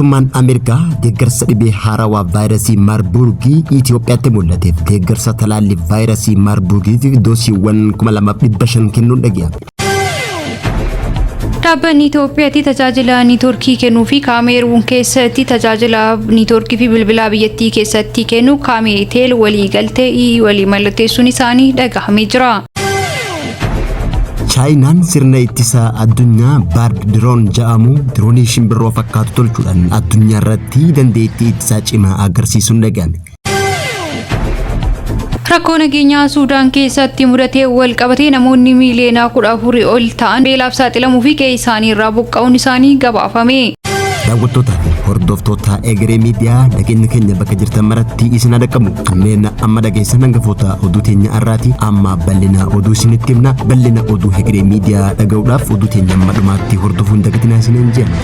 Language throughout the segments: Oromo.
Mootummaan Ameerikaa deeggarsa dhibee haarawaa vaayirasii Maarburgii Itoophiyaatti mul'ateef deeggarsa talaallii vaayirasii Maarburgiitiif doosiiwwan 2500 kennuun dhaga'ame. Dhaabbanni Itoophiyaatti tajaajila niitoorkii kennuu fi Kaameeruun keessatti tajaajila niitoorkii fi bilbilaa biyyattii keessatti kennu Kaameeteel waliigaltee walii mallatteessuun isaanii dhagahamee jira. Chaayinaan sirna ittisaa addunyaa Bird Drone jedhamu, diroonii shimbirroo fakkaatu tolchuudhaan addunyaa irratti dandeettii ittisaa cimaa agarsiisuun dhaga'ame. Rakkoo nageenyaa Suudaan keessatti mudatee wal qabatee namoonni miiliyoona 14 ol ta'an beelaaf saaxilamuu fi qe'ee isaanii irraa buqqa'uun isaanii gabaafame. Daawwattootaa fi hordoftoota Egeree Miidiyaa, nageenya keenya bakka jirtan maratti isin adaqamu. Kanneen amma dhageessan hangafoota oduu teenya har'aati. Amma bal'ina oduu isinitti himna. Bal'ina oduu Egeree Miidiyaa dhaga'uudhaaf oduu teenya amma dhumaatti hordofuun dagatinaa isiniin jenna.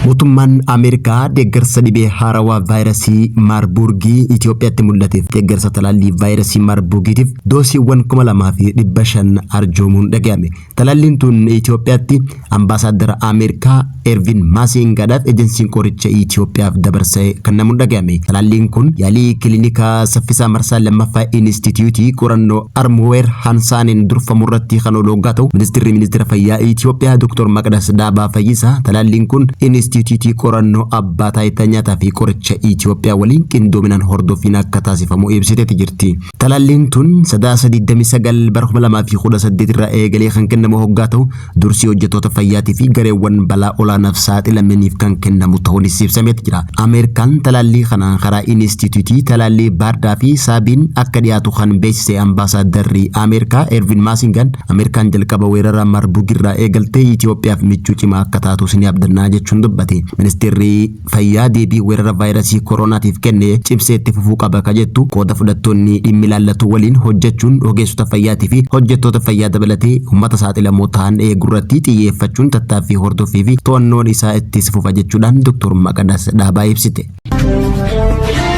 Mootummaan Ameerikaa deeggarsa dhibee haarawaa vaayirasii Maarburgii Itoophiyaatti mul'ateef deeggarsa talaallii vaayirasii Maarburgiitiif doosiiwwan 2500 arjoomuun dhaga'ame. Talaalliin tun Itoophiyaatti ambaasaaddara Ameerikaa Ervin Maasingaadhaaf ejensiin qoricha Itoophiyaaf dabarsee kennamuun dhaga'ame. Talaalliin kun yaalii kiliinikaa saffisaa marsaa lammaffaa Inistituutii qorannoo Armuweer Hansaaniin durfamu irratti kan oolu hoggaa ta'u, ministeerri ministeera fayyaa Itoophiyaa Dr. Maqdas Dhaabaa Fayyisaa talaalliin kun Inistituutii qorannoo abbaa taayitaa nyaataa fi qoricha Itoophiyaa waliin qindoominaan hordoffiin akka taasifamu ibsiteeti jirti. Talaalliin tun Sadaasa 29 bara 2018 irraa eegalee kan kennamu hoggaa ta'u, dursii hojjettoota fayyaatii fi gareewwan balaa olaanaaf saaxilamaniif kan kennamu ta'uunis ibsameeti jira. Ameerikaan talaallii kanaan karaa Inistituutii talaallii Baardaa fi Saabiin akka dhiyaatu kan beeksise ambaasaadarri Ameerikaa Ervin Maasingaan, Ameerikaan jalqaba weerara Maarburg irraa eegaltee Itoophiyaaf michuu cimaa akka taatus ni abdannaa jechuun dubbate. Ministeerri fayyaa deebii weerara vaayirasii kooronaatiif kenne cimsee itti fufuu qaba ka jettu, qooda fudhattoonni dhimmi ilaallatu waliin hojjechuun ogeessota fayyaatii fi hojjettoota fayyaa dabalatee uummata saaxilamoo ta'an eegurratti xiyyeeffachuun tattaaffii hordoffii fi to'annoon isaa itti fufa jechuudhaan Dr. Maqadas Dhaabaa ibsite.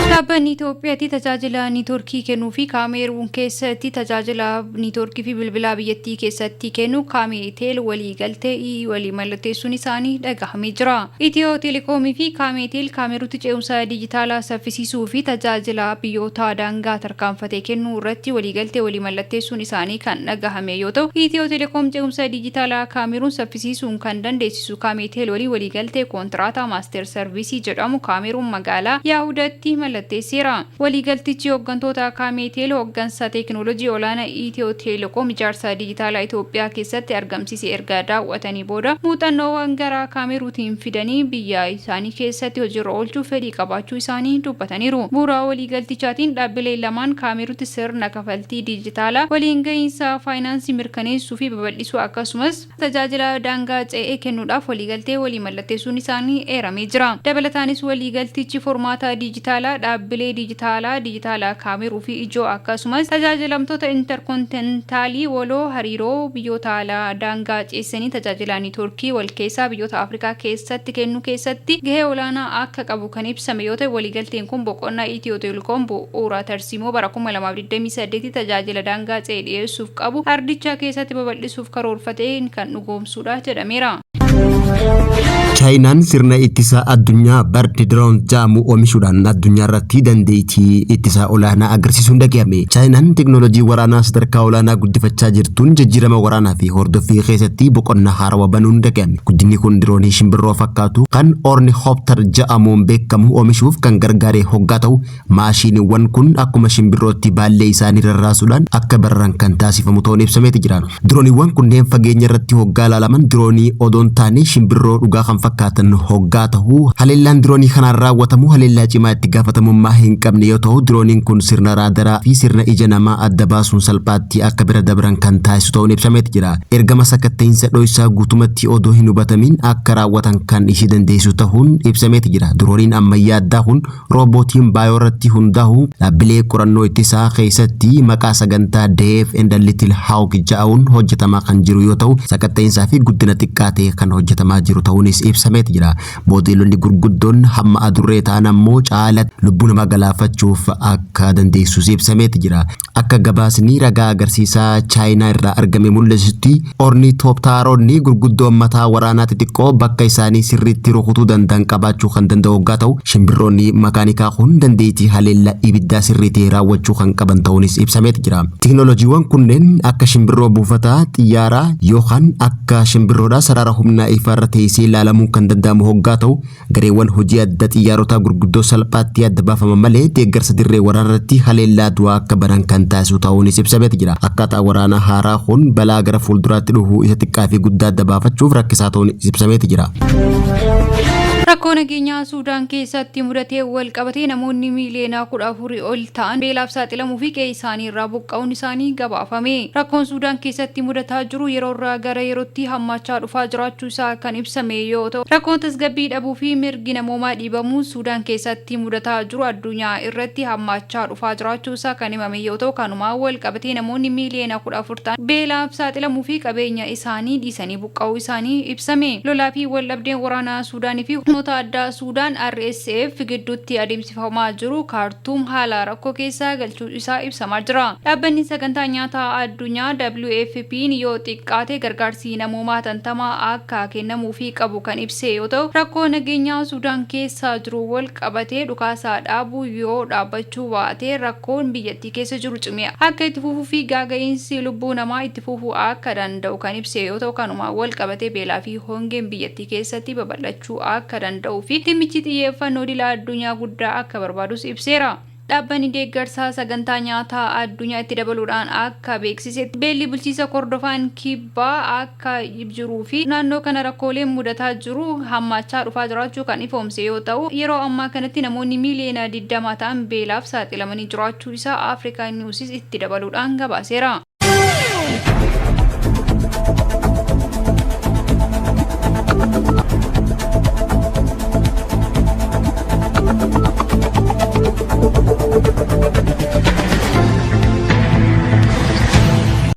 Dhaabbanni Itoophiyaatti tajaajila niitoorkii kennuu fi Kaameeruun keessatti tajaajila niitoorkii fi bilbilaa biyyattii keessatti kennu Kaameeteel waliigaltee walii mallatteessuun isaanii dhagahamee jira. Itiyoo Telekoomii fi Kaameeteel Kaameeruutti ce'umsa dijitaalaa saffisiisuu fi tajaajila biyyoota daangaa tarkaanfatee kennuu irratti waliigaltee walii mallatteessuun isaanii kan dhagahame yoo ta'u, Itiyoo Telekoom ce'umsa dijitaalaa Kaameeruun saffisiisuun kan dandeessisu Kaameeteel walii waliigaltee koontiraataa master service jedhamu Kaameeruun magaalaa Yaahudatti mallatteesseera. Waliigaltichi hooggantoota Kaameeteel hooggansa teekinooloojii olaanaa Itiyoo Telekoom ijaarsa dijitaalaa Itoophiyaa keessatti argamsiise erga daawwatanii booda, muuxannoowwan gara Kaameeruutiin fidanii biyya isaanii keessatti hojiirra oolchuuf fedhii qabaachuu isaanii dubbataniiru. Bu'uura waliigaltichaatiin dhaabbileen lamaan Kaameeruutti sirna kafaltii dijitaalaa, waliin gahiinsa faayinaansii mirkaneessuu fi babal'isuu, akkasumas tajaajila daangaa ce'ee kennuudhaaf waliigaltee walii mallatteessuun isaanii eeramee jira. Dabalataanis waliigaltichi formaata dijitaalaa dhaabbilee dijitaalaa dijitaalaa Kaameruu fi ijoo, akkasumas tajaajilamtoota intarkontinentaalii waloo hariiroo biyyoota alaa daangaa ceessanii tajaajila niitoorkii walkeessaa biyyoota Afrikaa keessatti kennuu keessatti gahee olaanaa akka qabu kan ibsame yoo ta'u, waliigalteen kun boqonnaa Itiyoo Telekoom bu'uura tarsiimoo bara 2028 tajaajila daangaa ce'e dhiyeessuuf qabu ardicha keessatti babal'isuuf karoorfateen kan dhugoomsuudha jedhameera. Chaayinaan sirna ittisaa addunyaa Bird Drone jedhamu oomishuudhaan addunyaa irratti dandeettii ittisaa olaanaa agarsiisuun dhaga'ame. Chaayinaan teeknooloojii waraanaa sadarkaa olaanaa guddifachaa jirtuun jijjiirama waraanaa fi hordoffii keessatti boqonnaa haarawaa banuun dhaga'ame. Guddinni kun diroonii shimbirroo fakkaatu kan Ornithopter jedhamuun beekamu oomishuuf kan gargaare hoggaa ta'u, maashiiniiwwan kun akkuma shimbirrootti baallee isaanii rarraasuudhaan akka bararan kan taasifamu ta'uun ibsameeti jira. Dirooniiwwan kunneen fageenya irratti hoggaa ilaalaman diroonii odoon taane shimbirroo dhugaa kan fakkaatan hoggaa ta'u, haleellaan diroonii kanaan raawwatamu haleellaa cimaa itti gaafatamummaa hin qabne yoo ta'u, dirooniin kun sirna raadaraa fi sirna ija namaa adda baasuun salphaatti akka bira dabran kan taasisu ta'uun ibsameeti jira. Ergama sakatta'iinsa dhoysaa guutumatti odoo hin hubatamiin akka raawwatan kan ishee dandeessu ta'uun ibsameeti jira. Dirooniin ammayyaa addaa kun roobootiin baayoo irratti hundaa'u dhaabbilee qorannoo ittisaa keessatti maqaa sagantaa Dave and the Little Hawk jedhamuun hojjetamaa kan jiru yoo ta'u, sakatta'iinsaa fi guddina xiqqaa ta'e kan hojjetamaa jiru ta'uunis ibsameera. ibsameeti jira. Moodeelonni gurguddoon hamma adurree ta'an ammoo caala lubbuu namaa galaafachuuf akka dandeessus ibsameeti jira. Akka gabaasni ragaa agarsiisaa Chaayinaa irraa argame mul'isutti ornitooptaaroonni gurguddoon mataa waraanaa xixiqqoo bakka isaanii sirriitti rukutuu danda'an qabaachuu kan danda'u hoggaa ta'u, shimbirroonni makaanikaa kun dandeettii haleellaa ibiddaa sirrii ta'e raawwachuu kan qaban ta'uunis ibsameeti jira. Teknooloojiiwwan kunneen akka shimbirroo buufataa xiyyaaraa yookaan akka shimbirroodhaa sarara humnaa ifaarra teessee ilaalamuu kan danda'amu hoggaa ta'u, gareewwan hojii adda xiyyaarotaa gurguddoo salphaatti adda baafaman malee deeggarsa dirree waraanarratti haleellaa du'aa akka banan kan taasisu ta'uunis ibsameeti jira. Akkaataa waraanaa haaraa kun balaa gara fuulduraatti dhufu isa xiqqaa fi guddaa adda baafachuuf rakkisaa ta'uun ibsameeti jira. Rakkoo nageenyaa Suudaan keessatti mudatee wal qabatee namoonni miiliyoona 14 ol ta'an beelaaf saaxilamuu fi qe'ee isaanii irraa buqqa'uun isaanii gabaafame. Rakkoon Suudaan keessatti mudataa jiru yeroo irraa gara yerootti hammaachaa dhufaa jiraachuu isaa kan ibsame yoo ta'u, rakkoon tasgabbii dhabuu fi mirgi namoomaa dhiibamuu Suudaan keessatti mudataa jiru addunyaa irratti hammaachaa dhufaa jiraachuu isaa kan himame yoo ta'u, kanumaan wal qabatee namoonni miiliyoona 14 ta'an beelaaf saaxilamuu fi qabeenya isaanii dhiisanii buqqa'uu isaanii ibsame. Lolaa fi waldhabdeen waraanaa Suudaanii fi humnoota addaa Suudaan RSF gidduutti adeemsifamaa jiru Kaartuum haala rakkoo keessa galchuu isaa ibsamaa jira. Dhaabbanni sagantaa nyaataa addunyaa WFP'n yoo xiqqaate gargaarsi namoomaa hatantamaa akka kennamuufii qabu kan ibse yoo ta'u, rakkoo nageenyaa Suudaan keessa jiru wal qabatee dhukaasa dhaabuu yoo dhaabbachuu baate rakkoon biyyattii keessa jiru cimee akka itti fufuu fi gaaga'iinsi lubbuu namaa itti fufuu akka danda'u kan ibse yoo ta'u, kanumaan wal qabatee beelaa fi hongeen biyyattii keessatti babal'achuu akka danda'uu fi dhimmichi xiyyeeffannoo idila addunyaa guddaa akka barbaadus ibseera. Dhaabbanni deeggarsaa sagantaa nyaataa addunyaa itti dabaluudhaan akka beeksisetti beelli bulchiinsa Kordofaan kibbaa akka jiruu fi naannoo kana rakkooleen mudataa jiru hammaachaa dhufaa jiraachuu kan ifoomse yoo ta'u, yeroo ammaa kanatti namoonni miiliyoona 20 ta'an beelaaf saaxilamanii jiraachuu isaa Africa News itti dabaluudhaan gabaaseera.